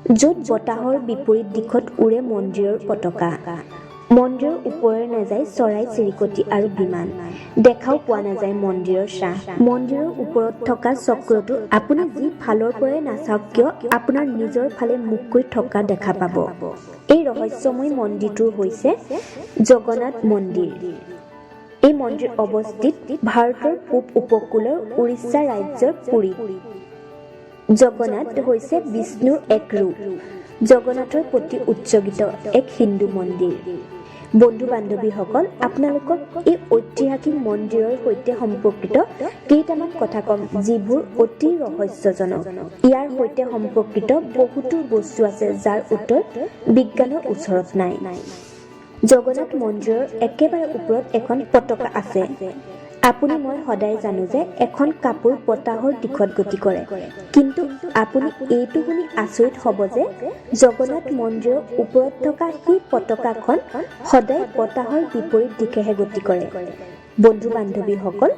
য'ত বতাহৰ বিপৰীত দিশত উৰে মন্দিৰৰ পতাকা। মন্দিৰৰ ওপৰেৰে নাযায় চৰাই চিৰিকটি আৰু বিমান। দেখাও পোৱা নাযায় মন্দিৰৰ ছাঁ। মন্দিৰৰ ওপৰত থকা চক্ৰটো আপুনি যি ফালৰ পৰাই নাচাওক কিয়, আপোনাৰ নিজৰ ফালে মুখ কৰি থকা দেখা পাব। এই ৰহস্যময় মন্দিৰটো হৈছে জগন্নাথ মন্দিৰ। এই মন্দিৰ অৱস্থিত ভাৰতৰ পূব উপকূলৰ উৰিষ্যা ৰাজ্যৰ পুৰীত। জগন্নাথ হৈছে বিষ্ণুৰ এক ৰূপ। জগন্নাথৰ প্ৰতি উৎসৰ্গিত এক হিন্দু মন্দিৰ। বন্ধু বান্ধৱীসকল, আপোনালোকক এই ঐতিহাসিক মন্দিৰৰ সৈতে সম্পৰ্কিত কেইটামান কথা ক'ম, যিবোৰ অতি ৰহস্যজনক। ইয়াৰ সৈতে সম্পৰ্কিত বহুতো বস্তু আছে, যাৰ উত্তৰ বিজ্ঞানৰ ওচৰত নাই। জগন্নাথ মন্দিৰৰ একেবাৰে ওপৰত এখন পতাকা আছে। আপুনি মই সদায় জানো যে এখন কাপোৰ বতাহৰ দিশত গতি কৰে। কিন্তু আপুনি এইটো শুনি আচৰিত হ'ব যে জগন্নাথ মন্দিৰৰ ওপৰত থকা সেই পতাকাখন সদায় বতাহৰ বিপৰীত দিশেহে গতি কৰে। বন্ধু বান্ধৱীসকল,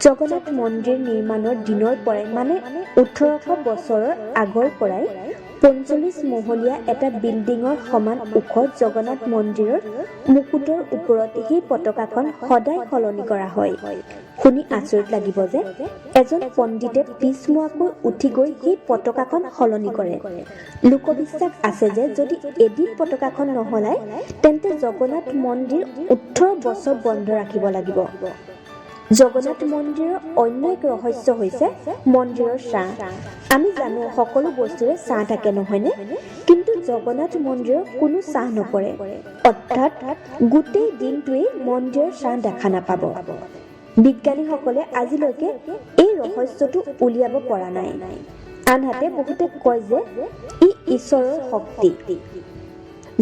জগন্নাথ মন্দিৰ নিৰ্মাণৰ দিনৰ পৰাই, মানে 1800 বছৰৰ আগৰ পৰাই 45 মহলীয়া এটা বিল্ডিঙৰ সমান ওখ জগন্নাথ মন্দিৰৰ মুকুটৰ ওপৰত সেই পতাকাখন সদায় সলনি কৰা হয়। শুনি আচৰিত লাগিব যে এজন পণ্ডিতে পিছমুৱাকৈ উঠি গৈ সেই পতাকাখন সলনি কৰে। লোকবিশ্বাস আছে যে যদি এদিন পতাকাখন নসলায়, তেন্তে জগন্নাথ মন্দিৰ 18 বছৰ বন্ধ ৰাখিব লাগিব। জগন্নাথ মন্দিৰৰ অন্য এক ৰহস্য হৈছে মন্দিৰৰ ছাঁ। আমি জানো সকলো বস্তুৰে ছাঁ থাকে, নহয়নে? কিন্তু জগন্নাথ মন্দিৰৰ কোনো ছাঁ নপৰে। অৰ্থাৎ গোটেই দিনটোৱেই মন্দিৰৰ ছাঁ দেখা নাপাব। বিজ্ঞানীসকলে আজিলৈকে এই ৰহস্যটো উলিয়াব পৰা নাই। আনহাতে বহুতে কয় যে ই ঈশ্বৰৰ শক্তি।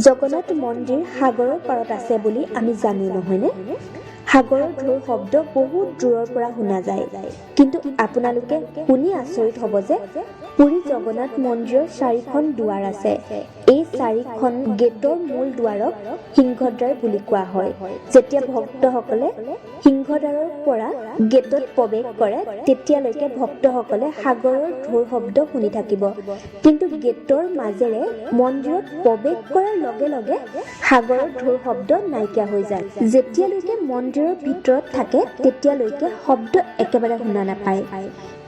জগন্নাথ মন্দিৰ সাগৰৰ পাৰত আছে বুলি আমি জানো, নহয়নে? সাগৰৰ ঢৌৰ শব্দ বহুত দূৰৰ পৰা শুনা যায়। কিন্তু আপোনালোকে শুনি আচৰিত হ'ব যে পুৰী জগন্নাথ মন্দিৰৰ চাৰিখন দুৱাৰ আছে। এই চাৰিখন গেটৰ মূল দুৱাৰক সিংহদ্বাৰ বুলি কোৱা হয়। যেতিয়া ভক্তসকলে সিংহদ্বাৰৰ পৰা গেটত প্ৰৱেশ কৰে, তেতিয়ালৈকে ভক্তসকলে সাগৰৰ ঢৌৰ শব্দ শুনি থাকিব। কিন্তু গেটৰ মাজেৰে মন্দিৰত প্ৰৱেশ কৰাৰ লগে লগে সাগৰৰ ঢৌৰ শব্দ নাইকিয়া হৈ যায়। যেতিয়ালৈকে মন্দিৰৰ ভিতৰত থাকে, তেতিয়ালৈকে শব্দ একেবাৰে শুনা নাপায়।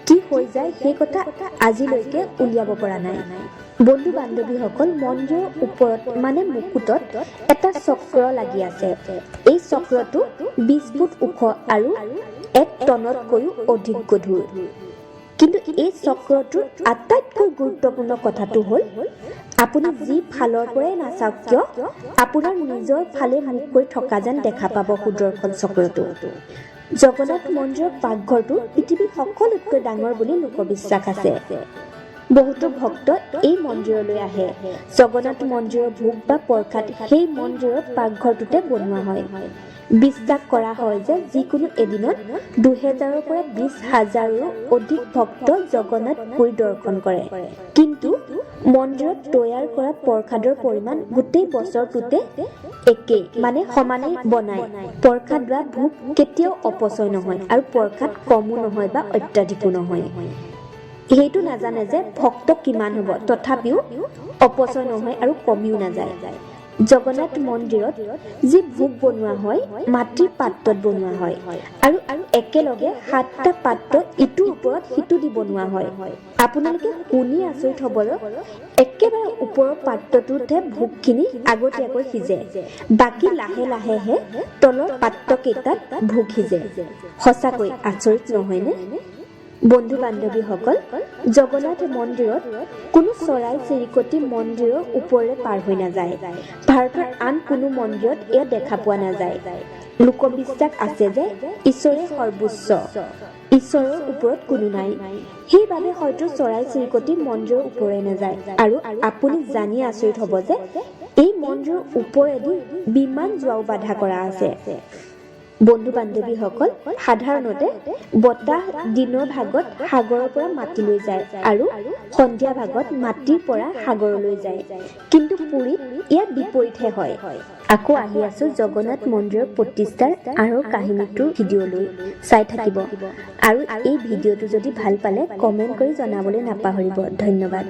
কি হৈ যায়, সেই কথা আজিলৈকে উলিয়াব পৰা নাই। বন্ধু বান্ধৱীসকল, মন্দিৰৰ ওপৰত মানে মুকুটত এটা চক্ৰ লাগি আছে। এই চক্ৰটো 20 ফুট ওখ আৰু 1 টনতকৈও অধিক গধুৰ। কিন্তু এই চক্ৰটোৰ আটাইতকৈ গুৰুত্বপূৰ্ণ কথাটো হ'ল, আপুনি যি ফালৰ পৰাই নাচাওক কিয়, আপোনাৰ নিজৰ ফালে মুখ কৰি থকা যেন দেখা পাব সুদৰ্শন চক্ৰটো। জগন্নাথ মন্দিৰৰ পাকঘৰটো পৃথিৱীৰ সকলোতকৈ ডাঙৰ বুলি লোকবিশ্বাস আছে। বহুতো ভক্ত এই মন্দিৰলৈ আহে। জগন্নাথ মন্দিৰৰ ভোগ বা প্ৰসাদ সেই মন্দিৰৰ পাকঘৰটোতে বনোৱা হয়। বিশ্বাস কৰা হয় যে যিকোনো এদিনত 2000ৰ পৰা 20 হাজাৰৰো অধিক ভক্ত জগন্নাথ পুৰী দৰ্শন কৰে। কিন্তু মন্দিৰত তৈয়াৰ কৰা প্ৰসাদৰ পৰিমাণ গোটেই বছৰটোতে একেই, মানে সমানেই বনায়। প্ৰসাদ বা ভোগ কেতিয়াও অপচয় নহয় আৰু প্ৰসাদ কমো নহয় বা অত্যাধিকো নহয়। সেইটো নাজানে যে ভক্ত কিমান হ'ব, তথাপিও অপচয় নহয় আৰু কমিও নাযায়। জগন্নাথ মন্দিৰত যি ভোগ বনোৱা হয়, মাটিৰ পাত্ৰত বনোৱা হয় আৰু একেলগে সাতটা পাত্ৰ ইটোৰ ওপৰত সিটো দি বনোৱা হয়। আপোনালোকে শুনি আচৰিত হ'ব, একেবাৰে ওপৰৰ পাত্ৰটোতহে ভোগখিনি আগতীয়াকৈ সিজে, বাকী লাহে লাহেহে তলৰ পাত্ৰকেইটাত ভোগ সিজে। সঁচাকৈ আচৰিত নহয়নে? বন্ধু বান্ধৱীসকল, জগন্নাথ মন্দিৰত কোনো চৰাই চিৰিকটি মন্দিৰৰ ওপৰেৰে পাৰ হৈ নাযায়। ভাৰতৰ আন কোনো মন্দিৰত এয়া দেখা পোৱা নাযায়। লোকবিশ্বাস আছে যে ঈশ্বৰে সৰ্বোচ্চ, ঈশ্বৰৰ ওপৰত কোনো নাই। সেইবাবে হয়তো চৰাই চিৰিকটি মন্দিৰৰ ওপৰেৰে নাযায়। আৰু আপুনি জানি আচৰিত হ'ব যে এই মন্দিৰৰ ওপৰেদি বিমান যোৱাও বাধা কৰা আছে। বন্ধু বান্ধৱীসকল, সাধাৰণতে বতাহ দিনৰ ভাগত সাগৰৰ পৰা মাটিলৈ যায় আৰু সন্ধিয়া ভাগত মাটিৰ পৰা সাগৰলৈ যায়। কিন্তু পুৰীত ইয়াৰ বিপৰীতহে হয়। আকৌ আহি আছো জগন্নাথ মন্দিৰৰ প্ৰতিষ্ঠাৰ আৰু কাহিনীটোৰ ভিডিঅ'লৈ। চাই থাকিব আৰু এই ভিডিঅ'টো যদি ভাল পালে কমেণ্ট কৰি জনাবলৈ নাপাহৰিব। ধন্যবাদ।